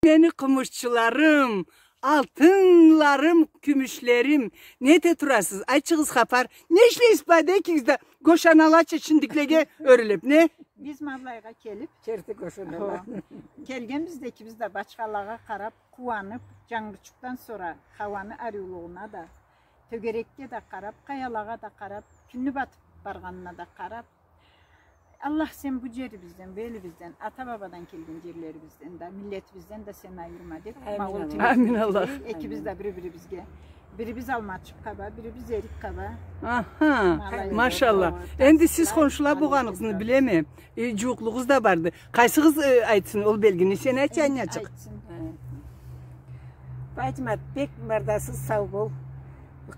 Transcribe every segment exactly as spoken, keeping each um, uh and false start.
Мени къумушчуларым, алтынларым, кюмюшлерим, не эте турасыз? Айтчыгъыз хапар. Не ишлейсиз бу айда экигиз да гошаналача чиндиклеге ёрюлюп, не? Биз ма былайгъа келип, керти гошанала. Хо. Келгенбиз да экибиз да бачхалагъа къарап, къууанып, жангурчукъдан сора хауаны ариулугъуна да, тёгерекге да къарап, къаялагъа да къарап, кюнню батып баргъанына да къарап, Аллах, сен бу жерибизден, бу элибизден, ата-бабадан келген жерлерибизден да, миллетибизден да сен айырма деп, амин, ма ол Аллах. Амин, Аллах. Экибиз да бири-бирибизге. Бирибиз алмачыкъ къаба, бирибиз эрик къаба. Аха, ма алай, машаллах. Энди сиз хоншула болгъаныгъызны билеме. Э, жууукълугъугъуз да барды. Къайсыгъыз, э, айтсын ол белгини? Сен айт, Аннячыкъ. Айтсын. Хы. Бадимат, бек мардасыз, сау бол.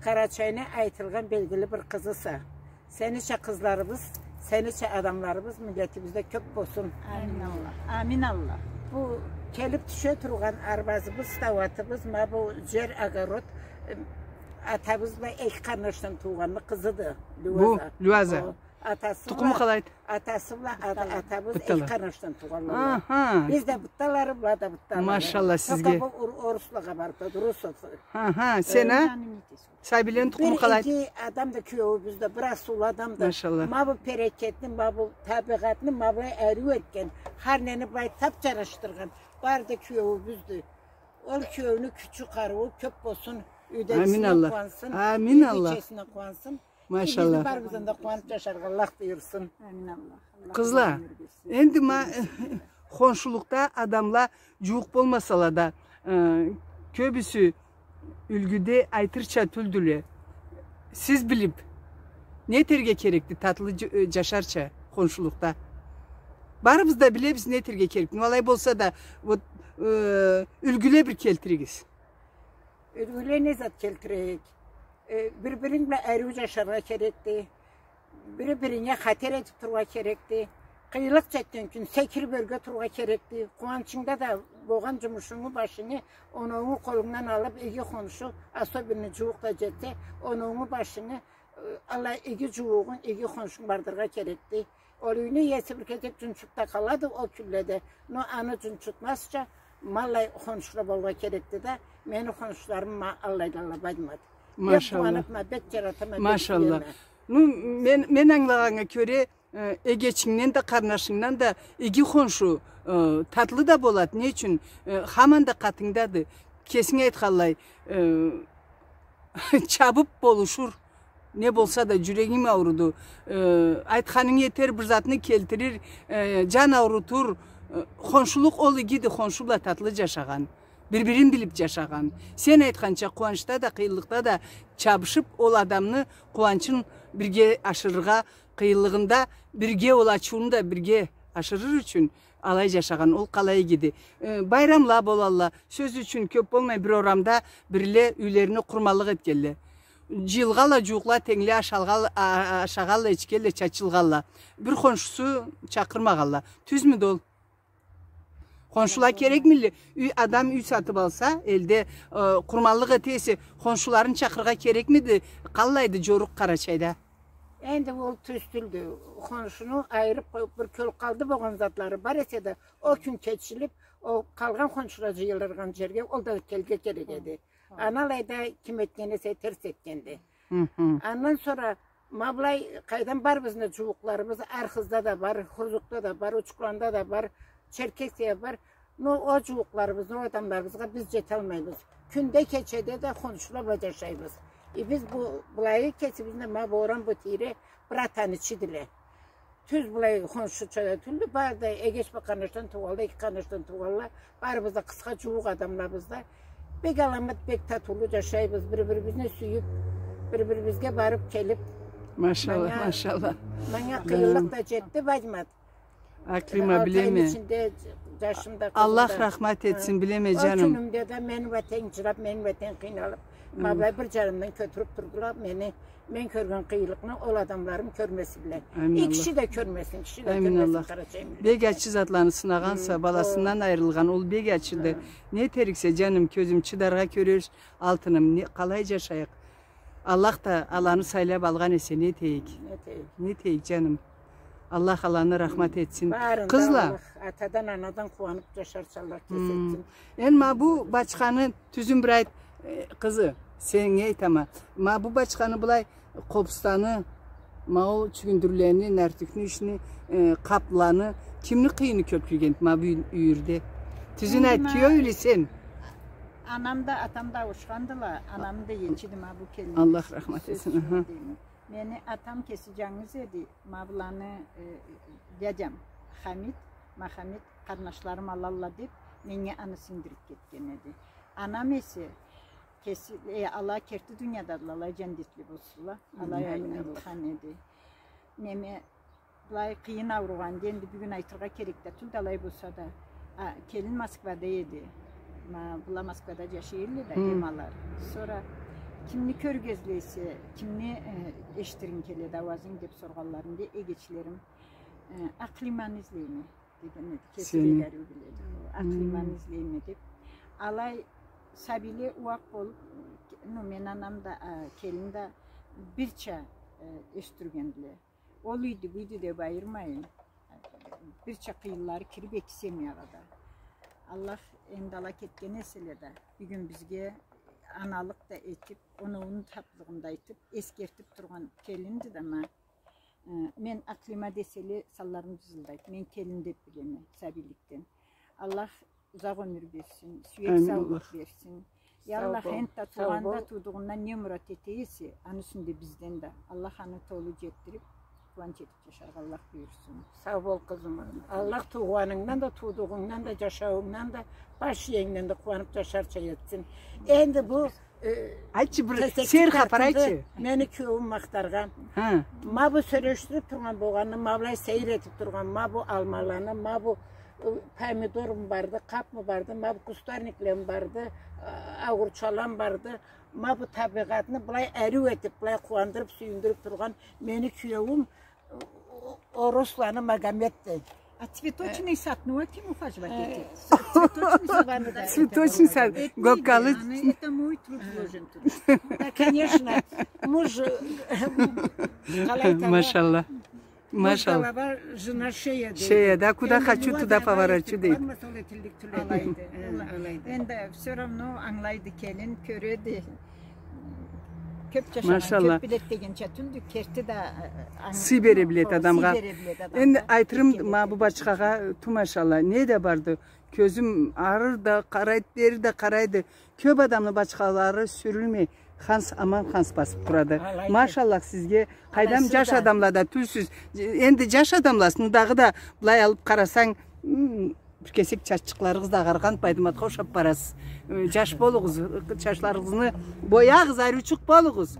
Къарачайны айтылгъан белгили бир къызыса. Сенича къызларыбыз, сенича адамларыбыз миллетибизде кёп болсун. Амин Аллах. Амин Аллах. Бу келип тюше тургъан арбазыбыз, тауатыбыз, ма бу жер, огород, э, атабыз бла эки къарнашдан туугъанны къызыды. Бу Люаза. Люаза. О, атасы бла, тукъуму къалайды? Атасы бла ата-, атабыз эки къарнашдан туугъанла. Аха. Биз да Бытталары, была да Бытталары. Машаллах сизге. Только бу ор-, оруслагъа барып турады, Русов. Аха, сен а? Сабийлени тукъуму къалай? Бир иги адам да кюеуюбюз да, бир асыулу адам да. Машаллах. Ма бу перекетни, ма бу табигъатны, ма былай ариу этген, хар нени былай тап жарашдыргъан, бары да кюеуюбюздю. Ол кюеуню кючю, къарыуу кёп болсун, юйдегисине къууансын, юй бийчесине къууансын. Амин Аллах. Амин Аллах. Машаллах. Бизни барыбыздан да къууанып жашаргъа Аллах буюрсун. Амин Аллах. Аллах узун ёмюр берсин. Къызла, энди ма, хоншулукъда адамла жууукъ болмасала да, э, кёбюсю юлгюде айтырча тюлдюле. Сиз билип, не этерге керекди татлы жа-, э, жашарча хоншулукъда? Барыбыз да билебиз не этерге керекди. Но алай болса да, вот, э, юлгюле бир келтиригиз. Юлгюле не зат келтирейик? Э, бир-биринг бла ариу жашаргъа керекди. Бири-биринге хатер этип тургъа керекди. Къыйынлыкъ жетген кюн секирип ёрге тургъа керекди. Къууанчынгда да болгъан жумушунгу, башынгы, оноунгу къолунгдан алып, иги хоншу, особенно жууукъ да жетсе, оноунгу, башынгы, э, алай иги жууугъунг, иги хоншунг бардыргъа керекди. Ол юйню иеси бир кесек жунчуп да къалады ол кюнледе. Но аны жунчутмазча, ма аллай хоншула болургъа керекди да, мени хоншуларым ма аллайдыла, Бадимат. Бек къууанама, бек жаратама, бек сюеме. Машаллах. Ну, мен, мен ангылагъаннга кёре, э, эгечингден да, къарнашынгдан да иги хоншу, э, татлы да болады. Не ючюн? Э, хаман да къатынгдады. Кесинг айтханлай, э, чабып болушур. Не болса да, жюрегим ауруду. Э, айтханынг этер, бир затны келтирир, э, жан аурутур. Э, хоншулукъ ол игиди, хоншу бла татлы жашагъан. Бир-бирин билип жашагъан. Сен айтханча, къууанчда да, къыйынлыкъда да чабышып, ол адамны къууанчын бирге ашырыргъа, къыйынлыгъында бирге, ол ачыуну да бирге ашырыр ючюн алай жашагъан, ол къалай игиди. Э, байрамла болалла, сёз ючюн, кёп болмай бир орамда бирле юйлерине къурманлыкъ этгелле. Жыйылгъалла жууукъла, тенгле ашалгъал-, а-, а-, ашагъалла, ичгелле, чачылгъалла. Бир хоншусу чакъырмагъалла. Тюзмюдю ол? Хоншула керекмидиле? Юй, адам юй сатып алса, элде, э, къурманлыкъ эте эсе, хоншуларын чакъырыргъа керекмиди? Къаллайды жорукъ Къарачайда? Энди ол тюз тюлдю. Хоншуну айырып къоюп, бир кёл къалды болгъан затлары бар эсе да, ол кюн кечилип, ол къалгъан хоншула жыйылыргъан жерге ол да келирге керек эди. Аны алайда ким этген эсе, терс этгенди. Хы-хы. Андан сора ма былай, къайдам, барыбызны да жууукъларыбыз, Архызда да бар, Хурзукда да бар, Учкуланда да бар, Черкесияда бар. Но ол жууукъларыбызгъа, ол адамларыбызгъа биз жеталмайбыз. Кюнде, кечеде да хоншула бла жашайбыз. Э, биз бу, былайы кесибизни, ма бу орам, бу тийре бир атаны ичидиле. Тюз былай хоншуча да тюлдю, бары да эгеч бир къарнашдан туугъанла, эки къарнашдан туугъанла, барыбыз да къысха жууукъ адамлабыз да. Бек аламат, бек татыулу жашайбыз, бир-бирибизни сюйюп, бир-бирибизге барып келип. Машалла, манга, машалла. Манга къыйынлыкъ да жетди, Бадимат. Акълима, билеме. Алты айны ичинде жашым да, къызым да. Аллах рахмат этсин, билеме, жаным. Ол кюнюмде да мени бла тенг жылап, мени бла тенг къыйналып, ма былай бир жанымдан кётюрюп турдула мени. Мен кёрген къыйынлыкъны ол адамларым кёрмесинле. Амин. Э, киши да кёрмесин, киши да кёрмесин, Къарачай миллети. Бек ачы затланы сынагъанса, баласындан айырылгъан, ол бек ачыды. Не этериксе, жаным, кёзюм, чыдаргъа кёрерик, алтыным, не, къалай жашайыкъ? Аллах да аланы сайлап алгъан эсе, не этейик? Не этейик? Не этейик, жаным? Аллах аланы рахмат этсин. Барын да Къызла. Аллах атадан, анадан къууаныб джашарча Аллах кеси этсин. Энди ма бу бачханы тюзюн бир айт, э, къызы, сеннге айтама. Ма бу бачханы былай къобустаны, ма ол чюгюндюрлени, нартюхню ишни, э, къапланы, кимни къыйыны кёб кюйгенди ма бу юй-, юйюрде? Тюзюн айт, киеу или сен? Анам да, атам да ауушхандыла, анам да эчиди ма бу келин. Аллах рахмат этсин. Сёз ючюн дейме. Мени атам кеси джангыз эди, ма быланы, э, дядям Хамид, Махамид, къарнашларым алалла деб, меннге аны сингдириб кетген эди. Анам эсе, кеси, э, ала керти дуниядадыла, алай джандетли болсунла, алай айтхан эди. Неме, былай къыйын ауругъанды, энди бюгюн айтыргъа керек да тюлдю, алай болса да, а, келин Москвада эди. Ма, была Москвада джашай эдиле да, эмалар. Сора кимни кёргюзлесе, кимни, э, эшитиринг келеди ауазынг деб соргъанларында эгечлерим, э, Акълиманы излейме деген эди. Кеси бек ариу биледи. Акълиманы излейме деб. Алай сабийле ууакъ болуб, ну, мен анам да, а, келин да бирча, э, ёсдюргендиле. Ол юйдю, бу юйдю деб айырмайын. Бирча къыйынлары кириб эки семьягъа да. Аллах энди ала кетген эселе да, бюгюн бизге аналыкъ да этиб, оноуну таблыгъын да айтыб, эсгертиб тургъан келинди да ма. Э, мен Акълима деселе, санларым джызылдайды. Мен келин деб билеме, сабийликден. Аллах узакъ ёмюр берсин, сюек саулукъ берсин. Я Аллах, энтда туугъанда, туудугъундан не мурат эте эсе, аны юсюнде бизден да. Аллах аны толу джетдириб, къууанч этиб джашаргъа Аллах буюрсун. Сау бол, къызым. Аллах туугъанынгдан да, туудугъунгдан да, джашауунгдан да, баш иенгден да къууаныб джашарча этсин. Энди бу Э, айтчы, бир сейир хапар айтчы. Мени киеуюм махтаргъа. Ха. Ма бу сёлешдириб тургъан болгъанны, ма былай сейир этиб тургъан, ма бу алмаланы, ма бу, э, помидорму барды, къабмы барды, ма бу кустарниклеми барды, э, огурчалам барды, ма бу табигъатны былай ариу этиб, былай къууандырыб, сюйюндюрюб тургъан мени киеуюм, О-, Орусланы Магометди. А цветочный садны ким ухаживать этеди? Цветочный сад. Гоккалы. Аны, это мой труд вложен туда. Да, конечно. Муж, э, къалай айталла? Машалла. Машалла. Муж голова, жена шея дейди. Шея, да, куда хочу, туда поворачу дейди. Алайды. Энди всё равно ангылайды келин, кёреди. Кёб джашагъан, кёб биледи дегенча тюлдю, керти да, э, сый бере биледи адамгъа. Энди айтырым ма бу бачхагъа, тю, машалла, не да барды. Кёзюм ары да къарайды, бери да къарайды. Кёб адамны бачхалары сюрюлмей, ханс, аман ханс басыб турады. Машалла сизге. Къайдам, джаш адамла да тюлсюз. Энди джаш адамласыз, ну дагъыда былай алыб къарасанг, Бир кесек чаччыкъларыгъыз да агъаргъан, Пайдыматха ушаб барасыз. Э, джаш болугъуз, чачларыгъызны боягъыз, ариучукъ болугъуз.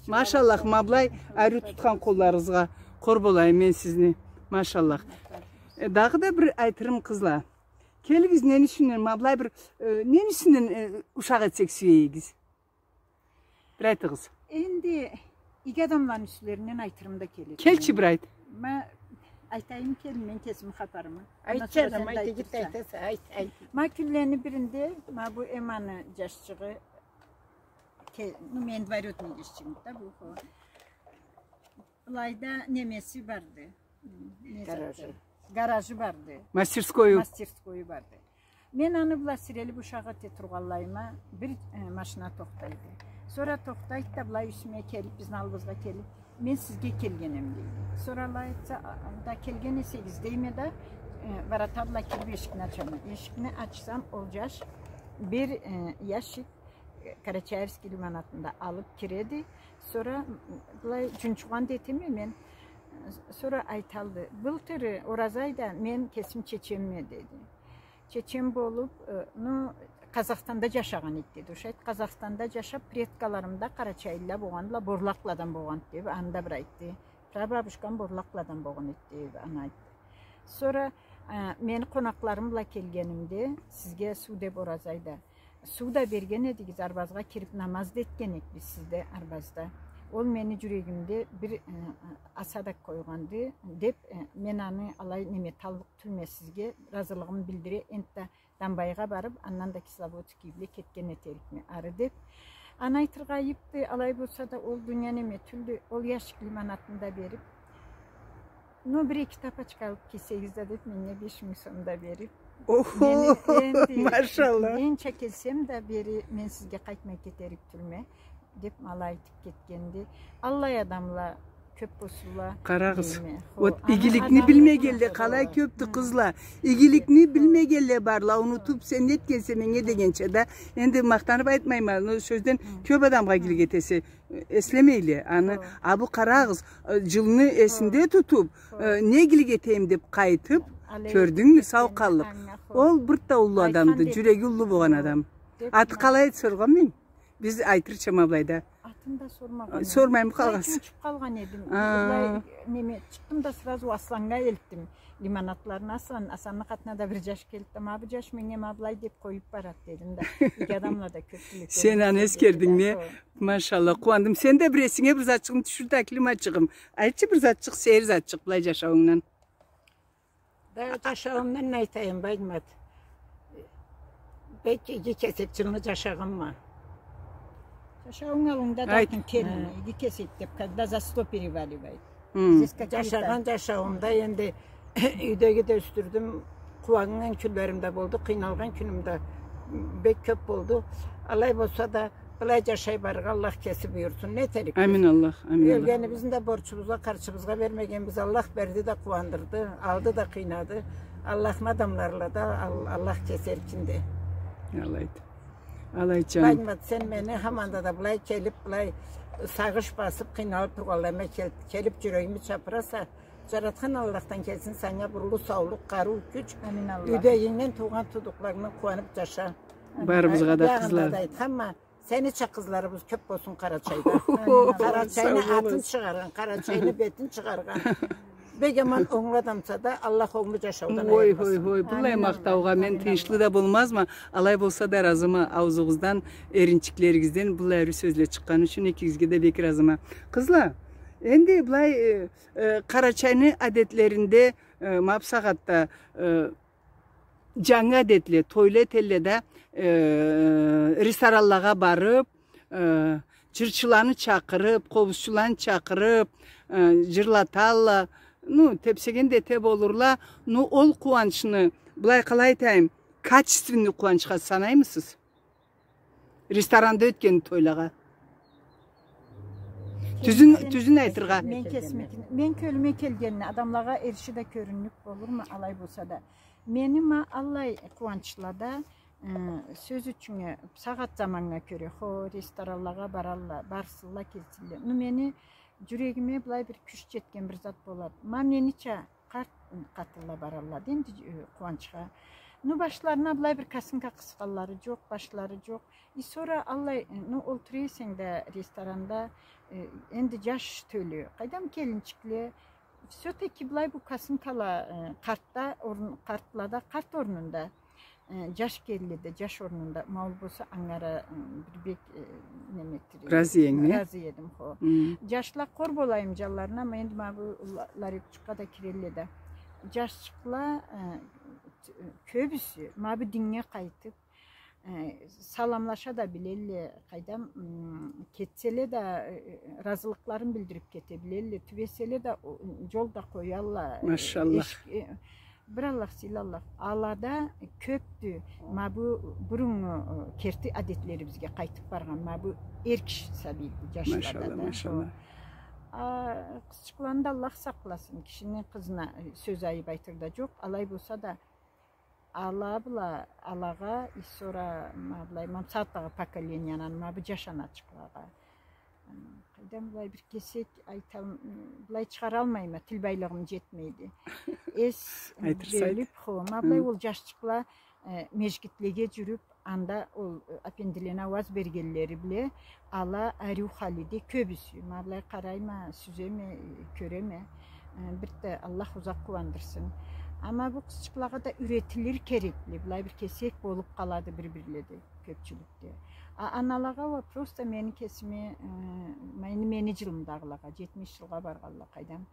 Машаллах, ма былай ариу тутхан къолларыгъызгъа къор болайым мен сизни. Машаллах. Э, дагъыда бир айтырым, къызла. Келигиз, нени юсюнден, ма былай бир, э, нени юсюнден, э, ушакъ этсек сюе эдигиз? Бир айтыгъыз. Энди иги адамланы юслеринден айтырым да келеди. Келчи, бир айт. Ма, айтайым, келин, мен кесими хапарымы. Айтчы, адам, айт, айт, айт, айт. Ма кюнлени биринде, ма бу Эманы джашчыгъы ке-, ну, мени двоюродный джашчыгъым да бу, хо. Былайда немеси барды. М, не заты? Гаражы. Гаражы барды. Мастерскою. Мастерскою барды. Мен аны бла сирелиб ушакъ эте тургъанлайыма, бир, э, машина тохтайды. Сора тохтайды да, былай юсюме келиб, бизни аллыбызгъа келиб, мен сизге келгенем, дейди. Сора алай айтса, а, да келген эсегиз, дейме да, э, врата бла кириб эшикни ачама. Эшикни ачсам, ол джаш бир, э, ящик Карачаевский лимонадны да алыб киреди. Сора, м, былай джунчугъан да этеме мен. Сора айталды: «Былтыр Оразайда мен кесим чеченме», — деди. Чечен болуб, э, ну, Къазахстанда джашагъан эди, деди. Ушайды, Къазахстанда джашаб, предкаларым да къарачайлыла болгъандыла, Борлакъладан болгъанды, деб, аны да бир айтды. Прабабушкам Борлакъладан болгъан эди, деб, аны айтды. Сора, э, мени къонакъларым бла келгенимде, сизге суу деб Оразайда суу да берген эдигиз, арбазгъа кириб намаз да этген эдик биз сизде, арбазда. Ол мени джюрегимде бир, э, осадок къойгъанды, деб, э, мен аны алай неме эталлыкъ тюлме, сизге разылыгъымы билдире, энтда Домбайгъа барыб, андан да Кисловодский бла кетген этерикме ары, деб. Аны айтыргъа айыбды, алай болса да, ол дуния неме тюлдю, ол ящик лимонадны да бериб, Ну, бир-эки тапочка алып кийсегиз да деп, меннге беш минг сом да берип, Охо, мени энди машалла. Ненча келсем да бери, мен сизге къайтмай кетерик тюлме, деп, ма алай айтып кетгенди. Аллай адамла кёп болсунла. Къарагъыз. Дейме. Хо, вот аны игиликни адамла билмегенле къалай кёпдю, къызла. Игиликни билмегенле барла, унутуп, сен нетгенсе меннге дегенча да. Энди махтанып айтмайма, но сёзден кёп адамгъа игилик этесе, эслемейле аны. А бу, къарагъыз, э, джылны эсинде тутуп, э, не игилик этейим деп къайтып, кёрдюнгмю, сау къаллыкъ. Ол бир да уллу адамды, джюреги уллу болгъан адам. Аты къалай эди, соргъанмы? Биз айтырча ма былайда. Атын да сормагъан эдим. Сормаймы къалгъансыз? Былай тынчып къалгъан эдим. Былай неме, чыкъдым да сразу Асланнга элтдим. Лимонатларын Аслан, Асланны къатына да бир джаш келди да, ма бу джаш меннге ма былай деп къоюп барады, дедим да. Иги адамла да кёп тюлдю. Сен аны эсгердинг, не? Машалла, къууандым. Сен да бир эсинге бир затчыгъын тюшюр да, Акилимаджыгъым. Айтчы бир затчыкъ, сейир затчыкъ былай джашауунгдан. Да джашауумдан не айтайым, Байдымат? Бек иги кесек джылны джашагъанма. Джашауунг аллында да айтын келмей, иги кесек деп, когда за сто переваливает. Хы. Джашагъан джашауумда энди юйдеги да ёсдюрдюм, къууаннган кюнлерим да болду, къыйналгъан кюнюм да бек кёп болду. Алай болса да, былай джашай барыргъа Аллах кеси буюрсун. Не этерикбиз? Амин Аллах, амин Аллах. Ёлгенибизни да борчубузгъа, харчыбызгъа бермегенбиз, Аллах берди да къууандырды, алды да къыйнады. Аллахны адамларыла да Ал-, Аллах кеси эркинди. Алайды. Алайды, джаным. Байдымат, сен мени хаманда да былай келип, былай сагъыш басып, къыйналып тургъанларыма кел-, келип джюрегими чапыраса, Джаратхан Аллахдан келсин санга бир уллу саулукъ, къарыу, кюч. Амин Аллах. Юйдегингден, туугъан туудукъларынгдан къууанып джаша. Барыбызгъа да, къызлар. Баягъында да айтханма, сенича къызларыбыз кёп болсун Къарачайда. Къарачайны атын чыгъаргъан, Къарачайны бетин чыгъаргъан. Бек аман онглу адамса да, Аллах онглу джашаудан айырмасын. Ой, ой, ой, быллай махтаугъа мен тыйыншлы да болмазма. Алай болса да ыразыма, аузугъуздан, эринчиклеригизден быллай ариу сёзле чыкъгъаны ючюн экигизге да бек ыразыма. Къызла, энди былай, э, э, Къарачайны адетлеринде, э, ма бусагъатда, э, джангы адетле, тойла этелле да, э, ресторанлагъа барып, э, джырчыланы чакъырып, къобузчуланы чакъырып, э, джырлаталла. Ну, тепсеген да эте болурла. Ну, ол къууанчны, былай къалай айтайым, качественный къууанчха санаймысыз? Ресторанда ётген тойлагъа. Тюзюн, тюзюн айтыргъа. Мен кесими, мен кёлюме келгенни, адамлагъа эрши да кёрюннюк болурма, алай болса да. Мени ма аллай къууанчлада, э, сёз ючюн, э, сагъат заманнга кёре, хо, ресторанлагъа баралла, барсынла, келсинле. Ну, мени джюрегиме былай бир кюч джетген бир зат болады. Ма менича къарт къатынла баралла да энди, э, къууанчха. Ну, башларына былай бир косынка къысханлары джокъ, башлары джокъ. И сора аллай, э, ну, олтура эсенг да ресторанда, э, энди джаш тёлю. Къайдам, келинчикле. Всё-таки былай бу косынкала, э, къартда орун-, къартлада, къарт орнунда. Э, джаш келле да, джаш орнунда, ма ол болса, ангара, э, бир бек, э, неме этер эдим. Ыразы эдинг, э? Ыразы эдим, хо. Хы. Джашла къор болайым джанларына, ма энди ма бу ла-, ларёкчукъгъа да кирелле да. Джашчыкъла, э, кёбюсю, ма бу диннге къайтып, э, саламлаша да билелле, къайдам, м, кетселе да, э, разылыкъларын билдирип кете билелле, тюбеселе да, о, джол да къоялла, э, машаллах. Эшик, э, Бир Аллах, сыйлы Аллах. Алада кёпдю ма бу буруннгу, э, керти адетлерибизге къайтып баргъан, ма бу эр киши сабийле, джашлада да. Машалла, машалла. А, къызчыкъланы да Аллах сакъласын, кишини къызына, э, сёз айып айтыр да джокъ. Алай болса да, ала бла, алагъа, и сора, ма былай, ма бусагъатдагъы поколенияны, ма бу джаш аначыкълагъа. М, къайдам, былай бир кесек айтам, м, былай чыгъаралмайма, тил байлыгъым джетмейди. Эс бёлюп, хо, ма былай ол джашчыкъла, э, межгитлеге джюрюп, анда ол, э, апендилени ауаз бергенлери бла, ала ариу халиде кёбюсю. Ма былай къарайма, сюземе, э, кёреме. Э, бир да Аллах узакъ къууандырсын. Амма бу къызчыкълагъа да юретилир керекли, былай бир кесек болуп къалады бир-бирледе кёпчюлюкде. А аналагъа уа просто мени кесими, э, мени, мени джылымдагъылагъа, джетмиш джылгъа баргъанла, къайдам.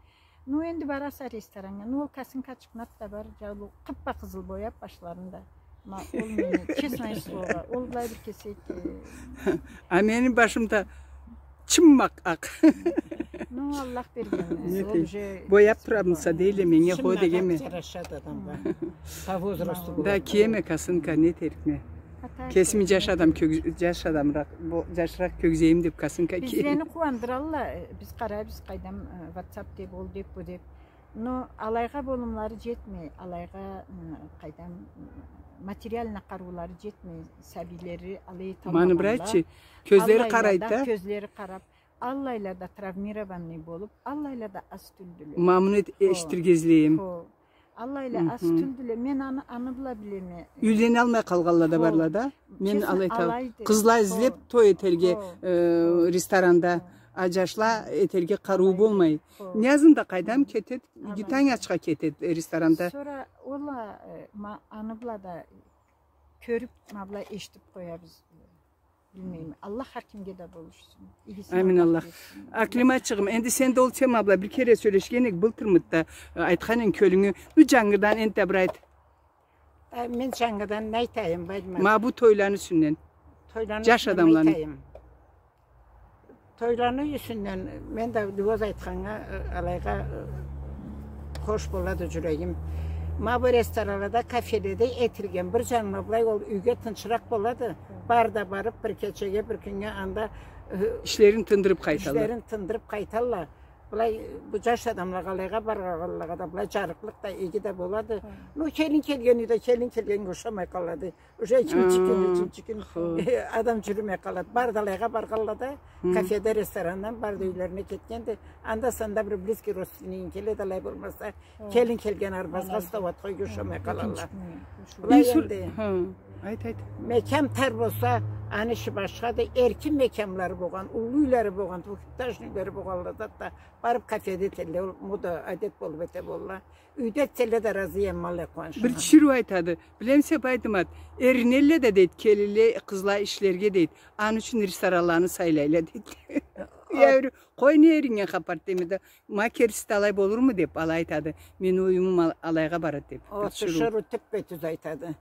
Ну, энди бараса рестораннга, ну, ол косынкачыкъ нат да бар, джаулу къып-къызыл бояп башларын да. Ма, ол мени, честное слово, ол былай бир кесек, э. А мени башымда чыммакъ акъ. Ну, Аллах берген. Не ол этейим? Уже бояб тураб буса, дейле, менге хо дегенме. Жарашады адамгъа. По возрасту. Да, киеме косынка, не этерикме. Кесими жаш адам кёг-, жаш адамыракъ, бу-, жашыракъ кёгюзейим деб косынка киеме. Бизлени къууандыралла, э, биз къарайбыз, къайдам, э, WhatsApp деб, ол деб, бу деб. Но алайгъа болумлары жетмей, алайгъа, э, къайдам, э, материально къарыулары жетмей, сабийлери алай эталмагъанла. Муну бир айтчы, кёзлери къарайды да. Аллайла да, кёзлери къараб, аллайла да травмированный болуб, аллайла да аз тюлдюле. Ма муну эт-, эшитирге излейме. Хо. Аллайла аз тюлдюле. Мен аны, аны бла билеме. Юйленалмай къалгъанла да барла да. Мен алай айтама. Къызла излеб той этерге, э, ресторанда. А жашла этерге къарыуу болмай. Хо. Ниязны да къайдам, кетед, иги танг ачха кетед, э, ресторанда. Сора ол а, э, ма-, аны бла да кёрюб, ма былай эшитиб къоябыз. Билмейме. Аллах хар кимге да болушсун. Игисин Аллах берсин. Амин, Аллах. Аклиматчыгъым, энди сен да ол тема бла бир кере сёлешген эдик былтырмыды да, э, айтхан эдинг кёлюнгю. Ну, жангыдан энтда бир айт. Э, мен жангыдан не айтайым, Байдымат? Ма бу тойланы юсюнден. Тойланы юсюнден не айтайым? Жаш адамланы. Тойланы юсюнден мен да Лиоз айтханнга, э, алайгъа, э, хош болады жюрегим. Ма бу ресторанлада, кафеледе этилген бир жанына былай ол юйге тынчыракъ болады. Бары да барыб бир кечеге, бир кюннге анда, э, ишлерин тындырыб къайталла. Ишлерин тындырыб къайталла. Былай бу жаш адамлагъа, алайгъа баргъанлагъа да былай жарыкълыкъ да, иги да болады. Хы. Ну, келин келген юйде келин келгеннге ушамай къалады. Уже экинчи кюн, экинчи кюн. Хо. Э, адам жюрюмей къалады. Бары да алайгъа баргъанла да, кафеде, ресторандан бары да юйлерине кетгенди. Анда-санда бир близкий родственнигинг келеди, алай болмаса, келин келген арбазгъа стол атхойгъа ушамай къалалла. Былай энди. Хы, айт, айт. Мекям тар болса, аны иши башхады. Эркин мекямлары болгъан, уллу юйлери болгъан, двухэтажный юйлери болгъанла да барыб кафеде этелле, ол мода, адет болуб эте болла. Юйде этселле да разыма, аллай къууанчха. Бир тиширыу айтады. Билемисе, Байдымат, эринелле да, дейди, келинле, къызла ишлерге, дейди. Аны ючюн ресторанланы сайлайла, дейди. Я, бир, къой, не эриннген хапар, дейме да. Ма кериси да алай болурму, деб, алай айтады. Мени уюмум ал-, алайгъа барады, деб. О, бир тиширыу. Тиширыу тюппе-тюз айтады.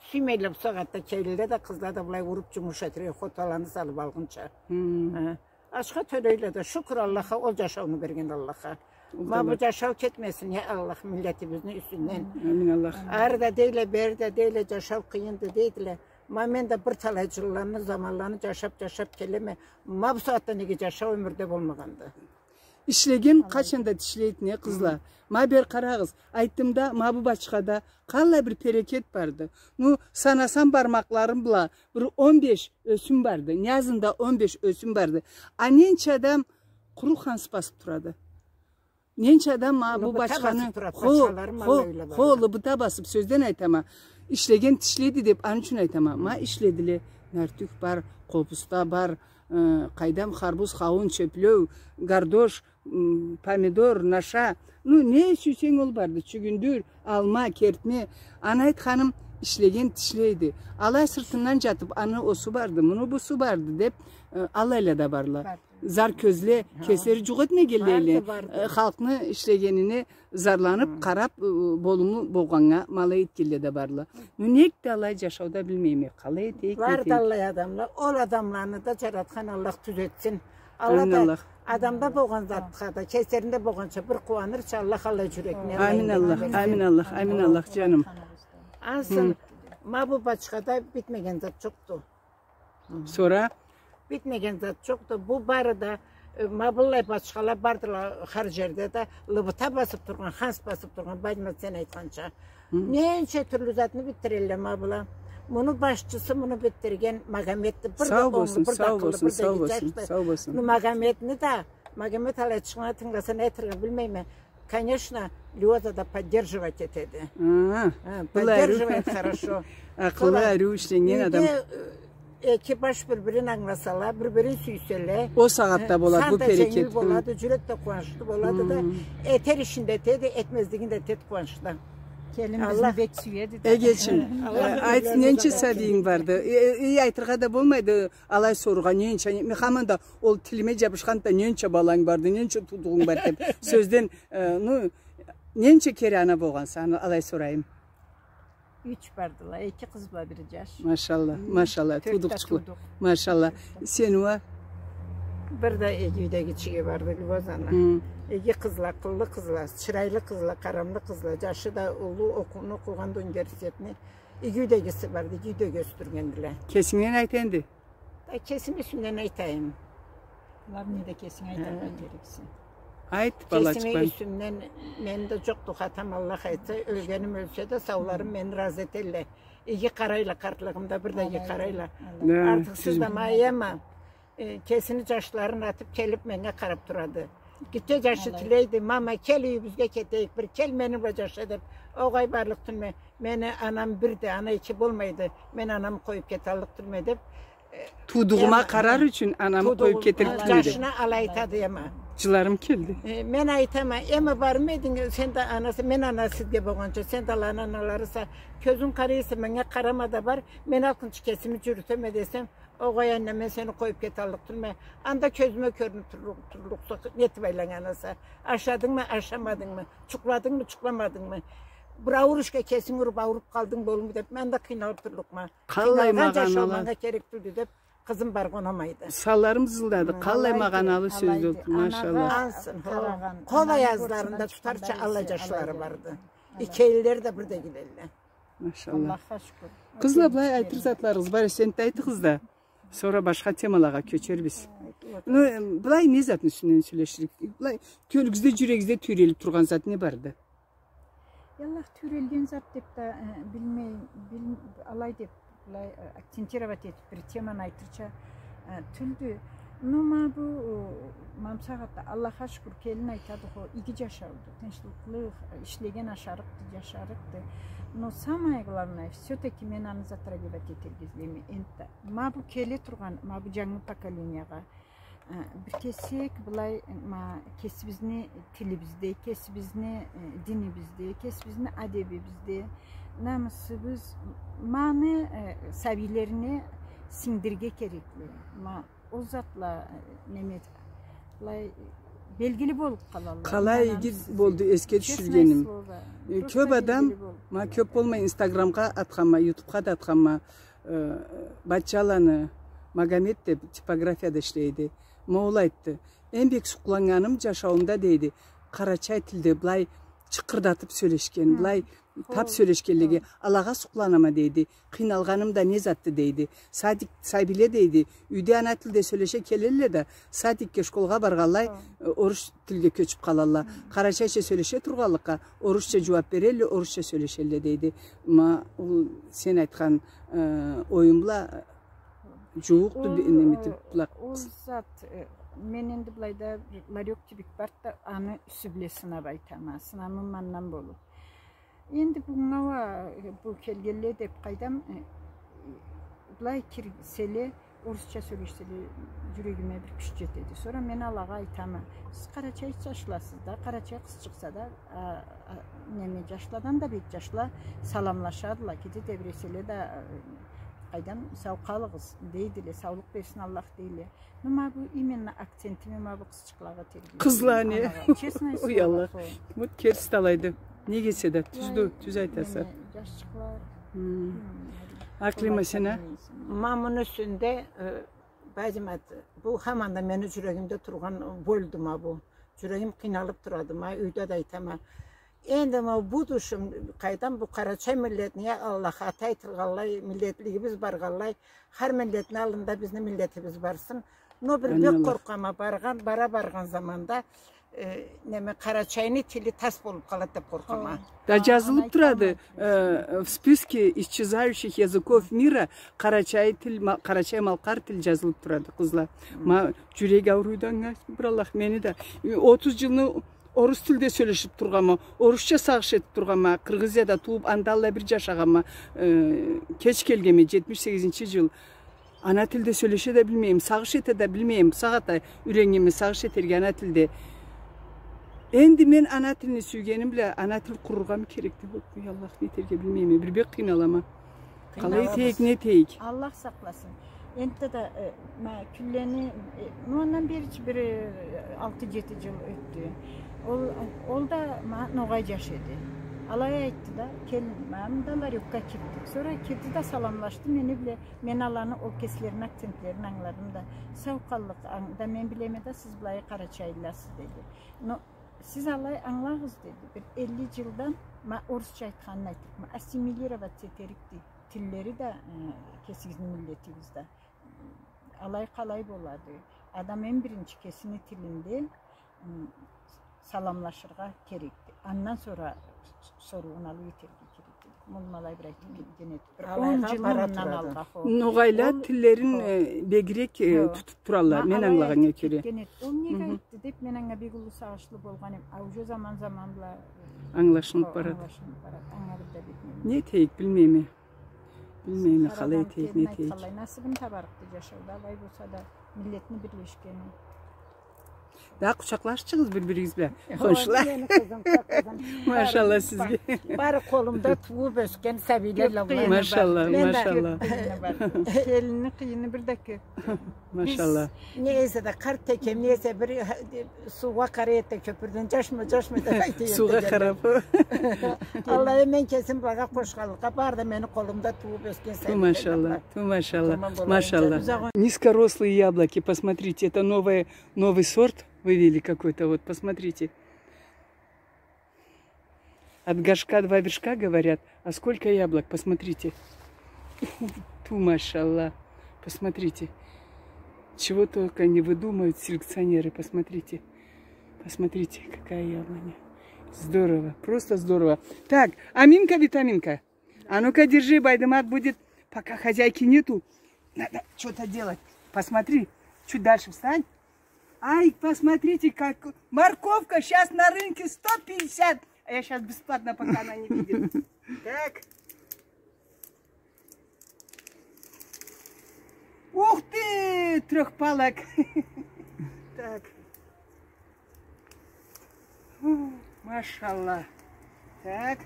Сюймейле бусагъатда келинле да, къызла да былай уруб, жумуш этирге, хоталаны салыб алгъынча. Хы. Ачха тёлейле да, шукур Аллахха, ол жашауну берген Аллахха. Ма бу жашау кетмесин, я Аллах, миллетибизни юсюнден. Амин, Аллах. Ары да дейле, бери да дейле, жашау къыйынды, дейдиле. Ма мен да бир талай жылланы, заманланы жашаб, жашаб келеме. Ма бусагъатдан иги жашау ёмюрде болмагъанды. Ишлеген къачан да тишлейди, не, къызла? Ма бери къарагъыз, айтдым да, ма бу бачхада къаллай бир берекет барды. Ну, санасам бармакъларым бла, бир он беш ёсюм барды. Ниязны да он беш ёсюм барды. А ненча адам къуру ханс басыб турады. Ненча адам ма бу бачханы, хо, хо, лыбыта басыб, сёзден айтама. Ишлеген тишлейди деб, аны ючюн айтама. Ма ишледиле. Нартюх бар, къобуста бар, э, къайдам, харбуз, хауун, чёплеу, гардош, м, помидор, наша. Ну, не сюйсенг, ол барды. Чюгюндюр, алма, кертме. Аны айтханым, ишлеген тишлейди. Алай сыртындан жатыб, аны осу барды, муну бусу барды деб, э, алайла да барла. Зар кёзле, кеслери жукъ этмегенлейле, э, халкъны ишлегенине зарланыб, къараб, э, болумлу болгъаннга ма алай этгенле да барла. Ну, нек да алай жашауда, билмейме, къалай этейик, нетейик. Барды аллай адамла, ол адамланы да жаратхан Аллах тюзетсин. Амин, Аллах. Адамда болгъан затха да, кеслеринде болгъанча бир къууанырча, Аллах аллай жюрекни. Амин, Аллах, амин, Аллах, амин, Аллах, жаным. Ансы, ма бу бачхада битмеген зат жокъду. Сора? Битмеген зат жокъду. Бу бары да, э, ма быллай бачхала бардыла хар жерде да, лыбыта басыб тургъан, ханс басыб тургъан, Байдымат, сен айтханча. Ненча тюрлю затны битдирелле ма была. Муну башчысы, муну битдирген Магометди. Бир да онглу, бир да акъыллы, бир да иги жашды. Сау болсун, сау болсун, сау болсун. Ну, Магометни да, Магомет алайчыкъны тынгыласа, не этерге билмейме. Конечно, Лёза да поддерживать этеди. А, поддерживает хорошо. Акъыллы, ариу ишленнген адам. Юйде, э, эки баш бир-бирин ангыласала, бир-бирин сюйселе. Ол сагъатда болады бу берекет. Сан да женгил болады, жюрек да къууанчлы болады да. Этер ишин да этеди, этмезлигин да этеди къууанчдан. Келин бизни бек сюеди да. Эгечим, э, айт, ненча сабийинг барды? Э, э, айтыргъа да болмайды, алай сорургъа, ненча, мен хаманда ол тилиме жабышханды да, ненча баланг барды, ненча туудугъунг барды деб. Сёзден, э, ну, ненча кере ана болгъанса, аны алай сорайым. Юч бардыла, эки къыз бла бир жаш. Машалла, машалла, туудукъчукъла. Машалла. Сен уа? Бир да иги юйдеги кишиге барды, Любозана. Хы. Иги къызла, къыллы къызла, чырайлы къызла, къарамлы къызла, жашы да уллу, окъууну окъугъанды университетни. Иги юйдегиси барды, иги юйдеги ёсдюргендиле. Кесингден айт энди. Да кесими юсюмден айтайым. Главный да кесинг айтыргъа керексе. Айт, балачыкъ. Кесими юсюмден, мени да жокъду хатам, Аллах айтса, ёлгеним ёлсе да, сауларым мени разы этелле. Иги къарайла, къартлыгъымда бир да иги къарайла. Артыкъсыз да ма, эм а, э, кесини жашларын атып келип, меннге къарап турады. Гитче жашы тилейди, мама, кел юйюбюзге кетейик, бир кел мени бла жаша деп. Огъай, барлыкъ тюлме. Мени анам бирди, ана эки болмайды. Мен анамы къоюп кеталлыкъ тюлме деп. Туудугъума къарар ючюн анамы къоюп кеталлыкъ тюлме деп. Жашына алай айтады, эм а. Жыларым келди. Э, мен айтама, эм а бармайдынг, э, сен да анасы, мен ана сизге болгъанча, сен да аланы аналарыса, кёзюнг къарайса, меннге къарама да бар, мен алкъынчы кесими жюрютеме десем, огъай, анна, мен сени къоюп кеталлыкъ тюлме. Анда кёзюме кёрюнюп турлукъ-, турлукъса, нетип айланнганса. Ашадынгмы, ашамадынгмы? Жукъладынгмы, жукъламадынгмы? Бир ауур ишге кесинг уруп, ауруп къалдынг болурму деп, мен да къыйналып турлукъма. Къаллай магъаналы. Къыйналгъан жашау манга керек тюлдю деп, къызым баргъа унамайды. Санларым зылдады. Къаллай магъаналы сёз болду, машаллах. Ансын, хо. Къол аязларында тутарча аллай жашлары барды. Икейлери да бир да игилелле. Машаллах. Аллахха шукур. Къызла, былай айтыр затларыгъыз бар эсе, энтда айтыгъыз да. Сора башха темалагъа кёчербиз. Ну, эм, былай не затны юсюнден сёлеширик? Былай кёлюгюзде, жюрегигизде тюйрелип тургъан зат не барды? Яллах, тюйрелген зат деп да, э, билмейме, бил-, алай деп, былай, э, акцентировать этип бир теманы айтырча, э, тюлдю. Ну, ма бу, э, ма бусагъатда, Аллахха шукур, келин айтады хо, иги жашауду, тынчлыкълыкъ, э, ишлеген ашарыкъды, жашарыкъды. Но самое главное, всё-таки мен аны затрагивать этерге излейме, энтда. Ма бу келе тургъан, ма бу жангы поколениягъа, э, бир кесек былай, ма, кесибизни тилибизде, кесибизни, э, динибизде, кесибизни адебибизде, намысыбыз, маны, э, сабийлерине сингдирге керекли. Ма, ол затла, э, неме, былай, белгили болуп къалалла. Къалай иги болду эсге тюшюргеним. Э, кёп адам, ма, кёп болмай, Инстаграмгъа атханма, Ютубха да атханма, э, Батчаланы Магомет деп типографияда ишлейди. Ма ол айтды. Эм бек сукъланнганым жашауумда, дейди, къарачай тилде былай чыкъырдатып сёлешген, былай тап сёлешгенлеге алагъа сукъланама, дейди. Къыйналгъаным да не затды, дейди. Садик, сабийле, дейди, юйде ана тилде сёлеше келелле да, садикге, школгъа баргъанлай, э, орус тилге кёчюп къалалла. Къарачайча сёлеше тургъанлыкъгъа, орусча жууап берелле, орусча сёлешелле, дейди. Ма, ол сен айтхан, э, оюм бла жууукъду, неметип, былай. Ол зат, э, мен энди былайда бир ларёк тюбюк барды да, аны юсю бла сынап айтама. Сынамым андан болур. Энди бунга уа, э, бу келгенле деп къайдам, э, былай кирселе, орусча сёлешселе, жюрегиме бир кюч жетеди. Сора мен алагъа айтама, сиз къарачай жашласыз да, къарачай къызчыкъса да, а, а, неме, жашладан да бек жашла саламлашадыла, кеди тебиреселе да, э, къайдам, сау къалыгъыз, дейдиле, саулукъ берсин Аллах, дейле. Ну, ма бу именно акцентими ма бу къызчыкълагъа тербия. Къызла не? Алагъа. Честное слово. Ой, Аллах. Бу керти алайды. Неге эсе да, тюздю, тюз айтаса. Неме, жашчыкъла. Акълима, сен а? Ма муну юсюнде, э, Базимат, бу хаманда мени жюрегимде тургъан болду ма бу. Жюрегим къыйналып турады ма, юйде да айтама. Энди ма бу тюшюм, къайдам, бу къарачай миллетни, я Аллах, ата айтылгъанлай, миллетлигибиз баргъанлай, хар миллетни аллында бизни миллетибиз барсын. Но бир бек къоркъама, баргъан, бара баргъан заманда, э, неме, къарачайны тили тас болуп къалады деп къоркъама. Да жазылып турады, э, в списке исчезающих языков мира къарачай тил, ма-, къарачай-малкъар тил жазылып турады, къызла. Ма, жюрек ауруйду анга, бир Аллах, мени да. Э, отуз жылны орус тилде сёлешип тургъанма, орусча сагъыш этип тургъанма, Кыргызияда тууп, анда аллай бир жашагъанма, э, кеч келгенме, жетмиш сегизинчи жыл. Ана тилде сёлеше да билмейме, сагъыш эте да билмейме, бусагъатда юйреннгенме сагъыш этерге ана тилде. Энди мен ана тилни сюйгеним бла, ана тил къурургъамы керекди? Ой, Аллах, не этерге билмейме, бир бек къыйналама. Къалай этейик, не этейик? Аллах сакъласын. Энтта да, э, ма, кюнлени, э, ну, андан бери бир, э, алты-жети жыл ётдю. Ол, ол да, ма, ногъай жаш эди. Алай айтды да, келин, ма мында ларёкга кирди. Сора кирди да саламлашды мени бла. Мен аланы, ол кеслерини акцентлерин ангыладым да, сау къаллыкъ, ан-, да мен билеме да, сиз былай къарачайлыласыз, деди. Но сиз алай ангылагъыз, деди. Бир элли джылдан, ма орусча айтханын айтырыкъма, ассимилироваться этерикди. Тиллери да, э, кесигизни миллетигиз да. Алай къалай болады? Адам эм биринчи кесини тилинде, м, саламлашыргъа керекди. Андан сора с-, сорууну алай этерге керекди. Муну ма алай бир айтып кетген эди. Бир он джыл мындан алгъа, хо. Ногъайла тиллерин, э, бегирек, э, тутуп туралла, мен ангылагъаннга кёре. Ол неге айтды деп, мен анга бек уллу сагъышлы болгъан эм. А уже заман-заман бла, э, ангылашынып барады. Ангылашынып барады. Анга бир да билмейме. Не этейик, билмейме. Билмейме, къалай этейик, не этейик. Насыбын табарыкъды джашауда, алай болса да, миллетни бирлешгени. Да къучакълашчыгъыз бир-биригиз бла, хоншула. Ой, мени къызым, къызым. Машалла сизге. Бары, бары къолумда тууп ёсген сабийле. Машалла, машалла. Келинни къыйыны бир да кёп. Машалла. Не эсе да, къарт текем, не эсе бир, э, суугъа къарай эди да, кёпюрден, джашма, джашма деп айта эди. Суугъа къарап. Аллах, мен кесим былагъа къошханлыкъгъа, бары да мени къолумда тууп ёсген сабийле. Ту машалла, ту машалла, машалла. Низкорослые яблоки, посмотрите, это новое, новый сорт вывели какой-то, вот, посмотрите. От горшка два вершка, говорят, а сколько яблок, посмотрите. Ту, машалла. Посмотрите. Чего только не выдумывают селекционеры, посмотрите. Посмотрите, какая яблоня. Здорово, просто здорово. Так, Аминка, витаминка. А ну-ка, держи, Байдымат будет, пока хозяйки нету. Надо что-то делать. Посмотри, чуть дальше встань. Ай, посмотрите, как морковка щас на рынке сто пятьдесят, а я щас бесплатно, пока она не видит. Так. Ух ты, трёхпалок. Так. Фу, машалла. Так.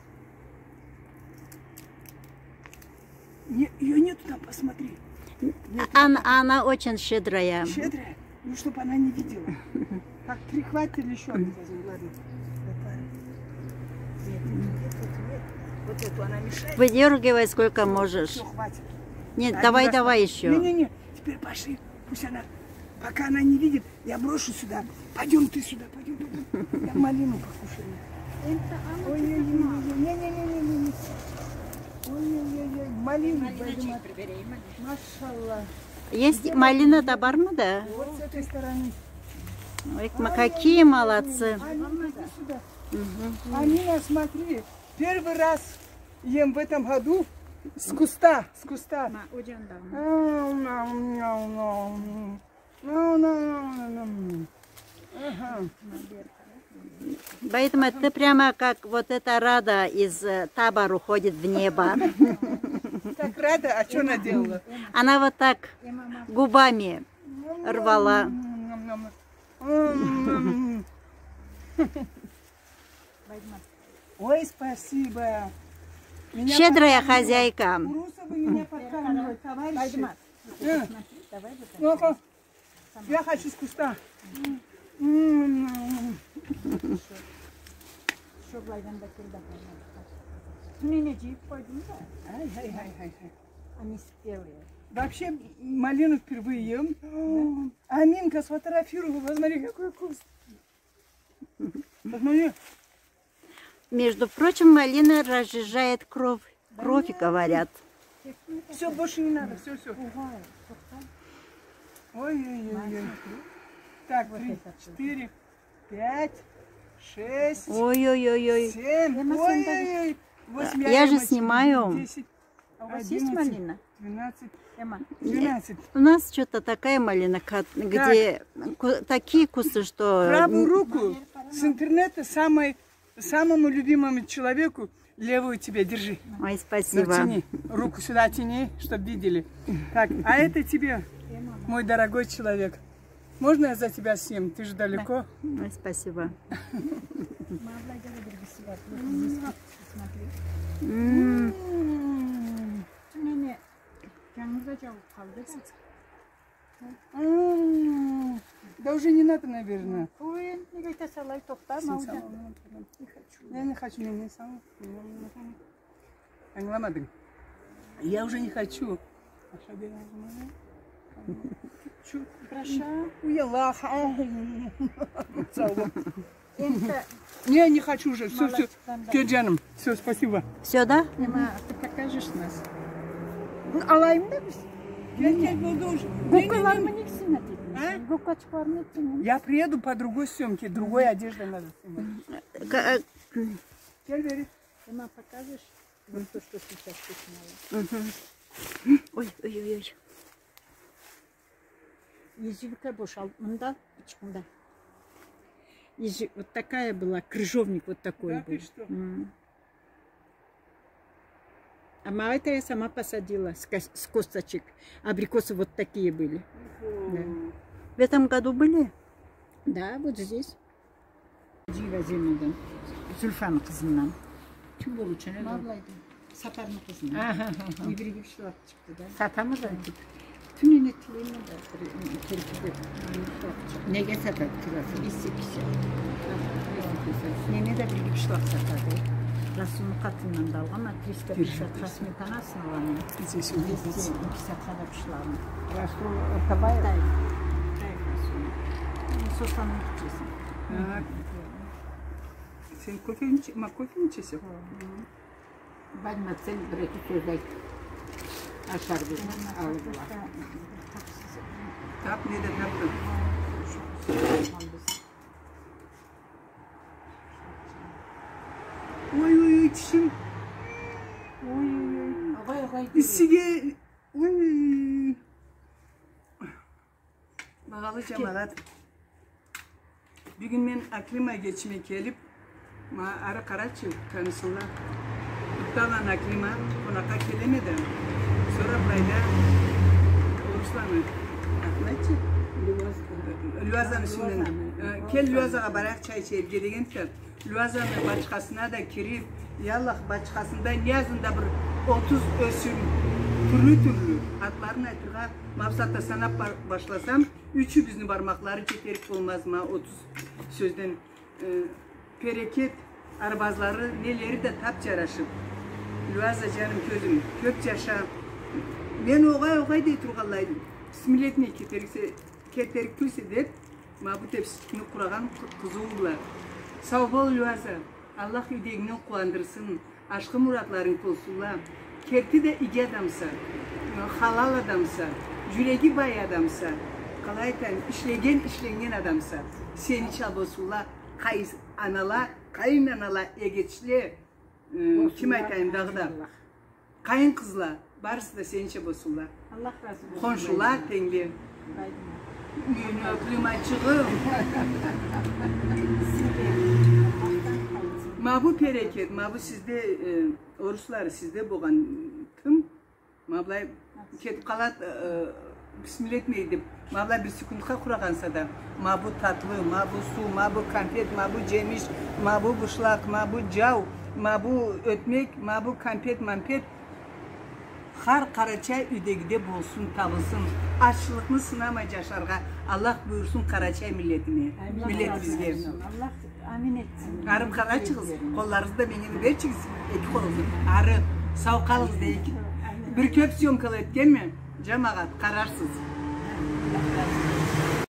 Не, её нету там, посмотри. Нету. Ан-, она очень щедрая. Щедрая? Ну, чтоб она не видела. Так, три хватит или ещё одну возьму? Ладно. Нет, нет, нет, нет. Вот эту она мешает. Выдёргивай сколько можешь. Всё, хватит. Нет, давай, давай ещё. Не, не, не, теперь пошли. Пусть она, пока она не видит, я брошу сюда. Пойдём ты сюда, пойдём, пойдём. Я малину покушаю. Ой-ой-ой, не-не-не. Ой-ой-ой, малину пойдём. Машалла. Есть малина да, бармы да? Вот с этой стороны. Ой, ма-, какие молодцы. Амина, иди сюда. Мгм. Амина, смотри, первый раз ем в этом году с куста, с куста. Ма, о джандагъы. Ау, ау, ау, ау. Байдымат, ты прямо как вот эта Рада из, э, Табор уходит в небо. Как Рада? А чё она делала? Она вот так губами рвала. Ой, спасибо. Щедрая хозяйка. Урусовы меня подкармливают, товарищи. Э. Ну-ка. Я хочу с куста. М. Ай, ай, ай, ай, ай. Они спелые. Вообще, малину впервые ем. Да? Аминка, сфотографируй, посмотри, какой куст. Посмотри. Между прочим, малина разжижает кровь. Кровь, говорят. Всё, больше не надо, всё, всё. Ой-ой-ой-ой. Так, три, четыре, пять, шесть, семь. Ой-ой-ой-ой. Ой-ой-ой. Восемь. Я же снимаю. Десять. А у вас есть малина? Двенадцать. Эма. Двенадцать. У нас чё-то такая малина, ка-, где ку-, такие кусты, что... Правую руку с интернета самой, самому любимому человеку, левую тебе, держи. Ой, спасибо. Ну, тяни. Руку сюда тяни, чтоб видели. Так, а это тебе, мой дорогой человек. Можно я за тебя съем? Ты же далеко. Да. Ой, спасибо. М. М. М. Да уже не надо, наверное. Ой, не говорит, салай, тохта, Сен мауда. Сама, не хочу. Я не хочу, не, не сам. Ангыламадынг. Я уже не хочу. Аша берем. Чё? Браша. Уй, Аллах, ай. Сау бол. Энди Не, не хочу уже. Всё, всё. Молодец, да. Кел, джаным. Всё, спасибо. Всё, да? Эмма, ты покажешь нас? Алайым да биз? Кел, кел, болду уже. Не, не, не. Гуккаларымы никсине дейди? А? Гуккачыкъларымы никсине? Я приеду по другой съёмке, другой одеждой надо снимать. Ка- э, Кел бери. Эмма, покажешь? Вот то, что сейчас ты сняла. Мгм. Ой, ой, ой, ой. Изюлюкге бошалып, мында, ичинде. Изю-, вот такая была, крыжовник вот такой был. Да ты что? М. А мама это я сама посадила с кос-, с косточек. Абрикосы вот такие были. Ого. Да. В этом году были? Да, вот здесь. Джыйып аземеден, Зульфаны къызындан. Ким болуучу, не болуучу? Сапарны къызындан. Аха, аха. Биз бирге бир шылакъ чыкъды да. Сатамы да? Тюнене тилейме да, бир, м, керти деп, бир шылакъ чыкъды. Неге сатады, кирасы? Беш сём. Неме да бир бир шылакъ сатады. Расулну къатындан да алгъанма, триста пятьдесят сметанасын аламан. Здесь у нас. Двести пятьдесят да бир шылакъны. Расул Атабаев? Атабаев. Атабаев Расул. Сосанны ичесен. Так. Сен кофе ич-, ма кофе ичесе? Хы. Бадима, сен бир эки сёз айт. Ашар бир алып. Тап, не да тапдынг? Ой, ой, ой, тишим. Ой, ой, ой. Агъай, агъай, иссиге. Ой, ой, ой. Багъалы джамагъат. Бюгюн мен Аклима эгечиме келип, ма ары къарачы, танышылла. Италиядан Аклима къонакъгъа келеме да. Сора былайда Орусланы, атын айтчы. Люаза. Люазаны юсюнден. Э, кел, Люазагъа барайыкъ, чай ичейик дегенди да. Люазаны бачхасына да кирип, я Аллах, бачхасында не азында бир отуз ёсюм, тюрлю-тюрлю. Атларын айтыргъа, ма бусагъатда санап бар-, башласам, ючюбюзню бармакълары джетерик болмаз ма отуз сёзден, э, берекет, арбазлары, нелери да тап джарашып. Люаза, джаным, кёзюм, кёп джаша. Мен огъай-огъай дей тургъанлай, бисмилла этмей кетериксе, кетерик тюлсе деп, ма бу тепсичикни къурагъан къы-, къызыу бла. Сау бол, Люаза. Аллах юйдегинги къууандырсын. Ашхы муратларынг толсунла. Керти да иги адамса. Халал адамса. Джюреги бай адамса. Къалай айтайым, ишлеген, ишленнген адамса. Сенича болсунла. Къайын анала, къайын анала, эгечле. Э, ким айтайым дагъыда? Къайын къызла, барысы да сенича болсунла. Аллах разы болсун. Хоншула, тенгле. Бадима. Мени Аклимачыгъым. Ма бу берекет, ма бу сизде, э, оруслары сизде болгъан тым. Ма былай кетип къалады, э, бисмилла этмей деп. Ма былай бир секундха къурагъанса да, ма бу татлы, ма бу суу, ма бу конфет, ма бу джемиш, ма бу бушлакъ, ма бу джау, ма бу ётмек, ма бу конфет-манфет. Хар къарачай юйдегиде болсун, табылсын. Ачлыкъны сынамай джашаргъа Аллах буюрсун къарачай миллетине, миллетибизге. Амин. Амин этсин. Барып къарачыгъыз, къолларыгъызны да меннге берчигиз, эки къолугъузну. Ары, сау къалыгъыз дейик. Бир кёп съёмкала этгенме, джамагъат, къарарсыз.